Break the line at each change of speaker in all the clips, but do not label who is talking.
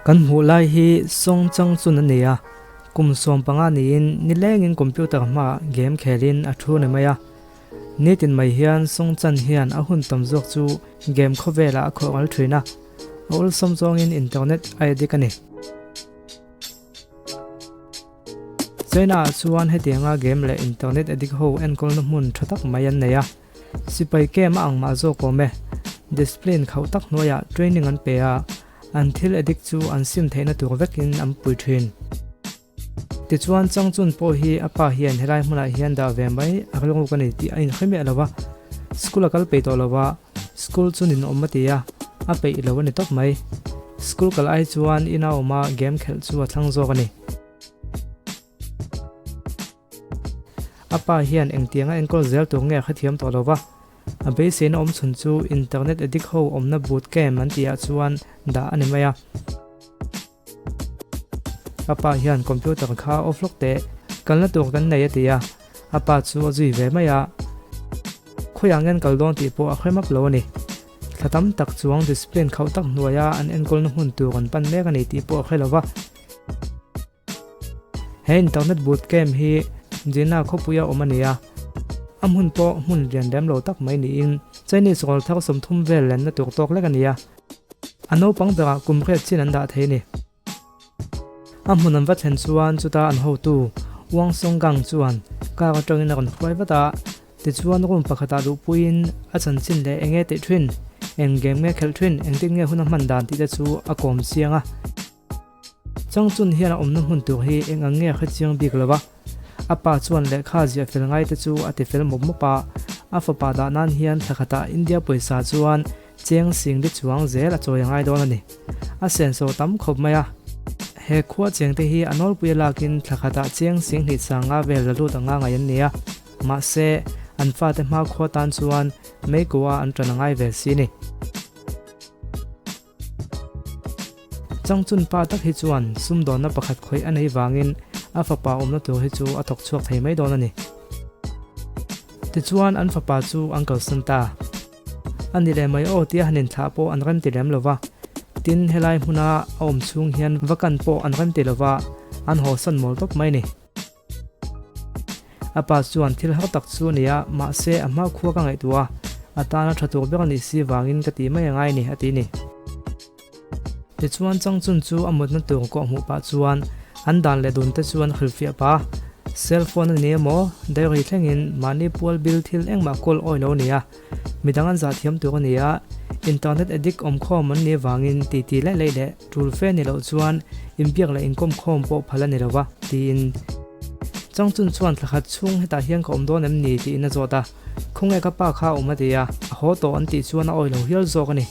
Kan hmuh lai hi Song Chang Chun a ni a, kum 15 niin nilengin computer hmaah game khelin a thu ni mai a. Nitin mai hian Song Chan hian a hun tam zawk chu game khawvelah a khawh ngal thin a, a awlsam zawngin internet a addict a ni. China ah chuan hetianga game leh internet addict ho enkawlna hmun tha tak mai an nei a, sipai camp a ang mah zawk awm e. Discipline khauh tak hnuaiah training an pe a, an thil addict chu an sim theihna tur vekin an pui thin. Tichuan Changchun pawh hi a pa hian helai hmunah hian dah ve mai a rilruk a ni tih a inhre miah lo va, school a kal peih tawh lo va, School chu ninawm a ti a, a peih lo a ni tawp mai. School kal ai chuan ina awma game khelh chu a thlang zawk a ni. A pa hian engtianga enkawl zel tur nge a hrethiam tawh lo va, a beiseina awm chhun chu internet addict ho awmna boot camp an tihah chuan dah a ni mai a. A pa hian computer kha off lawk teh, kalna tur kan nei a ti a, a pa chu a zui ve mai a. Khawiah ngen kal dawn tih pawh a hre map lo a ni. Thla tam tak chuang discipline khauh tak hnuaia an enkawlna hmun tur an pan mek a ni tih pawh a hre lo va. He internet boot camp hi Jina khawpuia awm a ni a, a hmun pawh hmun lian lem lo tak mai niin Chinese rawl thar 30 vel lenna tur tawk lek a ni a. A naupang berah kum riat chin an dah thei a ni. A hmun an va thlen chuan chuta an hotu Wang Songgang chuan car atangin a rawn hruai vat a, tichuan room pakhatah luhpuiin a chanchin leh eng nge tih thin, eng game nge khelh thin, engtin nge hun a hman dan tih te chu a kawm chiang a. Changchun hian a awmna hmun tur hi eng ang nge a hre chiang bik lo va, a pa chuan lehkha ziah fel ngai te chu a ti fel mawp mawp a, a fapa dah nan hian thla khatah India pawisa chuan cheng sing li chuang zel a chawi a ngai dawn a ni. A senso tam khawp mai a, he khua cheng te hi a nawlpui a lakin thla khatah cheng sing hnih sanga vel la lut anga ngaih an ni a, mahse an fate hma khua tan chuan meikua an tan a ngai ve si ni. Changchun pa tak hi chuan sumdawnna pakhat khawih a nei vangin a fapa awmna tur hi chu a thawk chhuak thei mai dawn a ni. Tichuan an fapa chu an kalsan ta. A ni leh mai aw tia han inthlah pawh an rem ti lem lo va. Tin, helai hmuna a awm chhung hian va kan pawh an rem ti lo va, an hawsan mawl tawp mai ni. A pa chuan thil har tak chu a ni a, mahse a hma khua ka ngaihtuah a, a tana tha tur ber a nih si vangin ka ti mai angai ni, a ti ni. Tichuan Changchun chu a mutna tur kawh hmuh pah chuan an dan leh dun te chu an hrilhfiah pah a, cell phone a ni emaw, diary thlengin mahni pual bil thil engmah kawl awi lo a ni a, midang an zah thiam tur a ni a, internet addict awmkhawm an nih avangin titi laih laih leh tul fe ni loh chuan inbiak leh inkawm khawm pawh phal a ni lo va, tiin. Changchun chuan thla khat chhung hetah hian ka awm dawn em ni tiin a zawt a, khawnge ka pa kha a awm a ti a, a haw tawh an tih chuan a awi lo hial zawk a ni.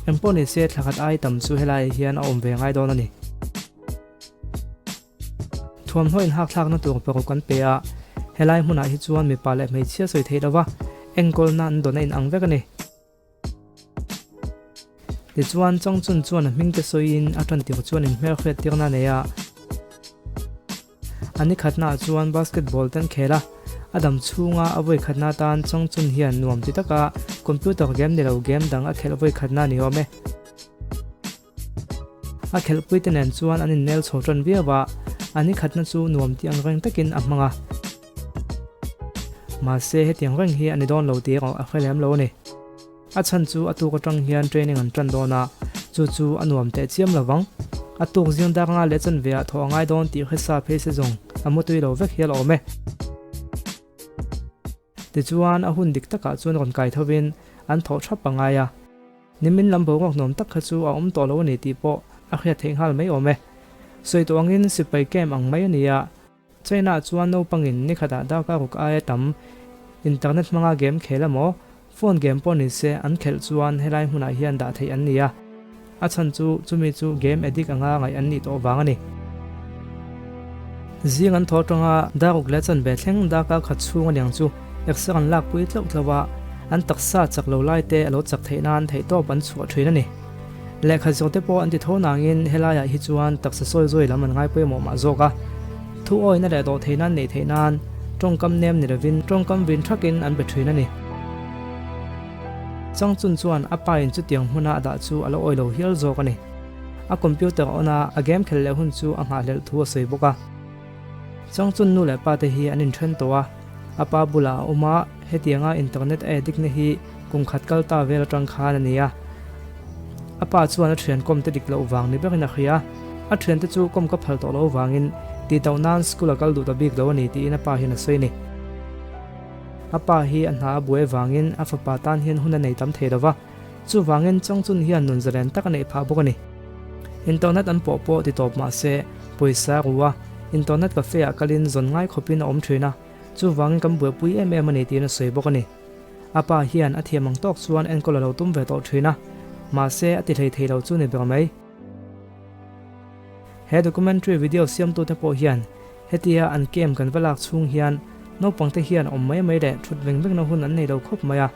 Engpawh ni se thla khat ai tam chu helaiah hian a awm ve ngai dawn a ni. Thuamhnaw inhakthlakna tur paruk an pe a, helai hmunah hi chuan mipa leh hmeichhia sawi theih lova enkawlna an dawn a inang vek a ni. Tichuan, Changchun chuan a hmingte sawiin a tan tir chuan inhmelhriat tirna a nei a. A ni khatnaah chuan basketball te an khel a, a dam chhunga a vawi khatna atan Changchun hian nuam ti taka computer game ni lo game dang a khelh vawi khatna a ni awm e. A khelhpuite nen chuan an innel chho tan viau a, a ni khatna chu nuam tih ang reng takin a hmang a. Mahse, hetiang reng hi a ni dawn lo tih erawh a hre lem lo a ni. A chhan chu a tuk atang hian training an tan dawn a, chu chu a nuam teh chiam lo vang. A tuk zing dar nga leh chanve ah thawh a ngai dawn tih hresa phei se zawng a mutui lo vek hial awm e. Tichuan, a hun dik takah chuan rawn kai thovin an thawh thap a ngai a. Nimin lam boruak nuam tak kha chu a awm tawh lo a ni tih pawh a hriat theih nghal mai awm e. Sawi tawh angin sipai camp ang mai a ni a. China chuan naupangin ni khatah darkar ruk aia tam internet hmanga game khel emaw, phone game pawh ni se an khelh chuan helai hmunah hian dah theih an ni a. A chhan chu chumi chu game addict anga ngaih an nih tawh vang a ni. Zing an thaw atanga daruk leh chanve thleng darkar khat chhung a niang chu exer an lakpui tlauh tlauh a, an taksa chak lo lai te a lo chak theih nan theihtawp an chhuah thin a ni. Lehkha zawh te pawh an ti tho nangin helaiah hi chuan taksa sawi zawi lam an ngai pawimawh mah zawk a. Thu awina leh dawh theih nan neih theih nan tawngkam nem ni lovin tawngkam vin thakin an be thin a ni. Changchun chuan a pa in chutiang hmuna a dah chu a la awi lo hial zawk a ni. A computer on a, a game khelh leh hun chu a nghahhlelh thu a sawi bawk a. Changchun nu leh pa te hi an inthen tawh a, a pa bulah a awm a, hetianga internet a addict na hi kum khat kal ta vel atang khan a ni a. A pa chuan a thian kawm te dik loh vang ni berin a hria. A thiante chu kawm ka phal tawh loh vangin tih tauh nan school a kal duh ta bik lo a ni tiin a pa hian a sawi a ni. A pa hi a hna a buai vangin a fapa tan hian hun a nei tam thei lo va, chuvangin Changchun hian nun zalen tak a neih phah bawk a ni. Internet an pawh pawh ti tawp mah se, pawisa a ru a, internet cafe ah kalin zawn ngai khawpin a awm thin a, chuvangin kan buaipui em em a ni tiin a sawi bawk a ni. A pa hian a thiam ang tawk chuan enkawl a lo tum ve tawh thin a, mahse a ti hlei thei lo chu ni ber mai. He documentary video siamtute pawh hian hetia an camp kan va lak chhung hian naupangte hian awm mai mai leh thut veng vengna hun an nei lo khawp mai a,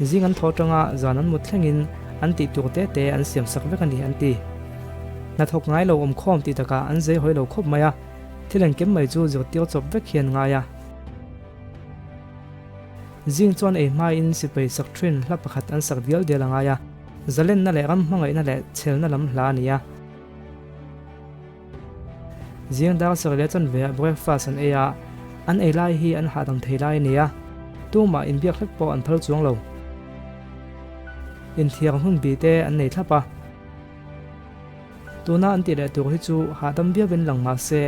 zing an thaw atanga zan an mut thlengin an tih tur te te an siam sak vek a ni an ti. Hnathawk ngai lo awm khawm tih takah an zei hawi lo khawp mai a, thil engkim mai chu zirtir chawp vek hian ngai a. Zing chuan ei hmain sipai sak thin hla pakhat an sak dial dial a ngai a, zalenna leh ram hmangaihna leh chhelna lam hla a ni a. Zing dar sarih leh chanveah breakfast an ei a, an ei lai hi an hahdam thei lai a ni a, tumah inbiak hlek pawh an phal chuang lo. Inthiar hun bi te an nei thlap a. Tuna an tih leh tur hi chu hahdam viauin lang mah se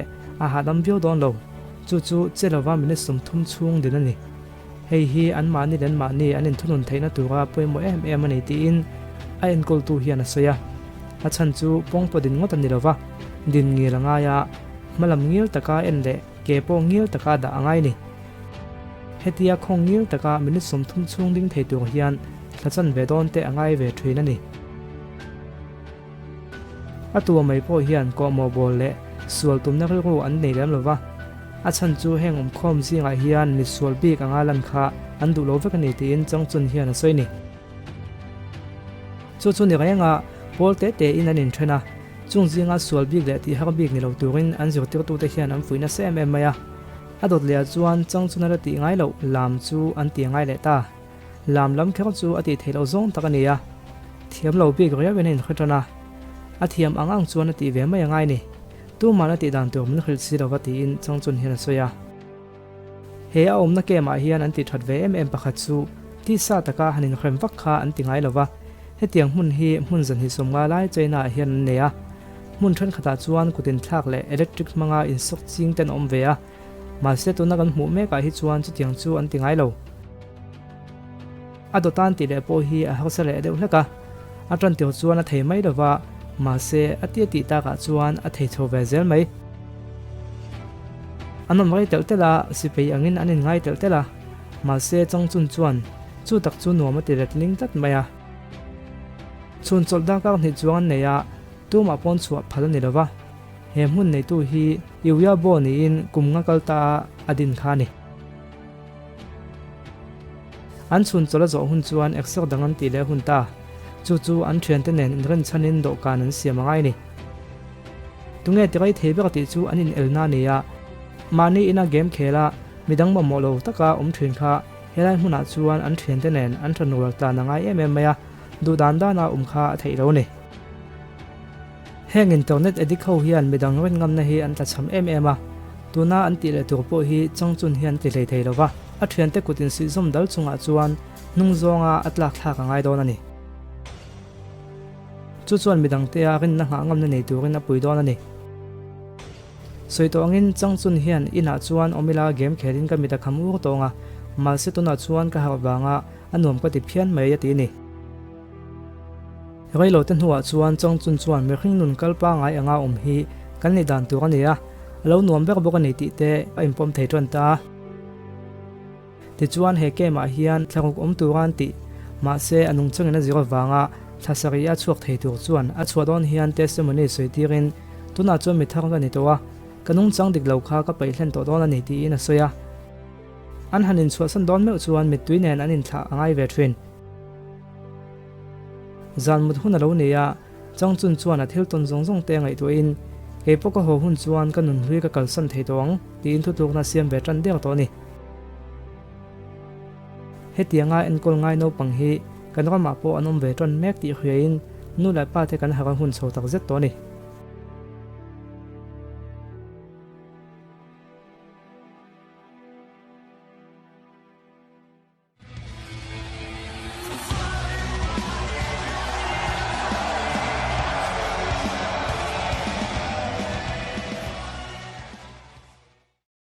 a hahdam viau dawn lo. Chu chu che lova minute 30 chhung din a ni. Hei hi anmahni leh anmahni an inthunun theihna tura pawimawh em em a ni tiin a enkawltu hian a sawi a. A chhan chu pawngpaw din ngawt a ni lova, din ngil a ngai a, hmalam ngil taka en leh ke pawh ngil taka dah a ngai a ni. Hetia khawng ngil taka minute 30 chhung ding thei tur hian thla chanve dawn te a ngai ve thin a ni. A tua mai pawh hian kawhmawh bawl leh sual tumna rilru an nei lem lo va, a chhan chu heng awmkhawm zingah hian mi sual bik anga lan kha an duh lo vek a ni tiin Changchun hian a sawi a ni. Chu chu ni renga pawl te tein an inthen a, chung zinga sual bik leh tih har bik ni lo turin an zirtirtute hian an fuih nasa em em mai a. A dawt lehah chuan Changchun a la tih ngai loh lam chu an ti ngai leh ta. Lam lam kher chu a tih theih loh zawng tak a ni a, thiam lo bik riauin a inhre tan a, a thiam ang ang chuan a tih ve mai a ngai ni. Tuman a tih dan tur min hrilh si lova tiin Changchun hian a sawi a. He a awmna camp ah hian an tih that ve em em pakhat chu tisa taka han inhrem vak kha an ti ngai lova, hetiang hmun hi hmun zanhnih 50 lai China ah hian an nei a, hmun thenkhatah chuan kut inthlak leh electric hmanga insawk ching te an awm ve a, mahse tuna kan hmuh mekah hi chuan chutiang chu an ti ngai lo. A dawtan tih leh pawh hi a harsa leh deuh hlek a, a tan tir chuan a thei mai lo va, mahse a tia tih takah chuan a thei chho ve zel mai. An awm rei telh telh a, sipei angin an inngai telh telh a, mahse Changchun chuan chu tak chu nuam a ti let ling tlat mai a. Chhun chawlh darkar hnih chuang an nei a, tumah pawn chhuah phal a ni lo va, he hmun neitu hi Iuiabo niin kum nga kal ta a a din kha a ni. An chhun chawlh a zawh hun chuan exer dang an tih leh hun ta. Chu chu an thiante nen inrinchhanin dawhkan an siam a ngai a ni. Tunge ti rei thei ber tih chu an inelna a ni a. Mahni ina game khel a, midang mamawh lo taka awm thin kha helai hmunah chuan an thiante nen an tha nual tlan a ngai em em mai a, duh dan dana awm kha a theih lo a ni. Heng internet addict ho hian midang rin ngamna hi an tlachham em em a, tuna an tih leh tur pawh hi Changchun hian ti hlei thei lova, a thiante kut insuihzawm dal chungah chuan hnung zawnga a tlak thlak a ngai dawn a ni. Chu chuan midangtea rinna nghah ngamna nei turin a pui dawn a ni. Sawi tawh angin Changchun hian inah chuan awm ila game khelin ka mit a kham ur tawng a, mahse tunah chuan ka harh vanga a nuam ka ti phian mai a ti a ni. Reilote hnuah chuan Changchun chuan mihring nun kal pangai anga awm hi kan nih dan tur a ni a, a lo nuam ber bawk a ni tih te a inpawm thei tan ta. Tichuan he camp ah hian thlaruk awm tura an tih, mahse a nungchangin a zir avanga thla sarih a chhuak thei tur chuan a chhuah dawn hian testimony sawi tirin tunah chuan mi thar ka ni tawh a, ka nungchang dik lo kha ka paih hlen tawh dawn a ni tiin a sawi a. An han inchhuahsan dawn meuh chuan mittui nen an inthlah a ngai ve thin. Zan mut hun a lo nei a, Changchun chuan a thil tawn zawng zawng te a ngaihtuahin, Kei pawh ka haw hun chuan ka nunhlui ka kalsan thei tawh ang, tiin thutlukna a siam ve tan der tawh a ni. Hetianga enkawl ngai naupang hi Kan ramah pawh an awm ve ṭan mek tih hriain nu leh pa te kan harh a hun chho tak zet tawh a ni.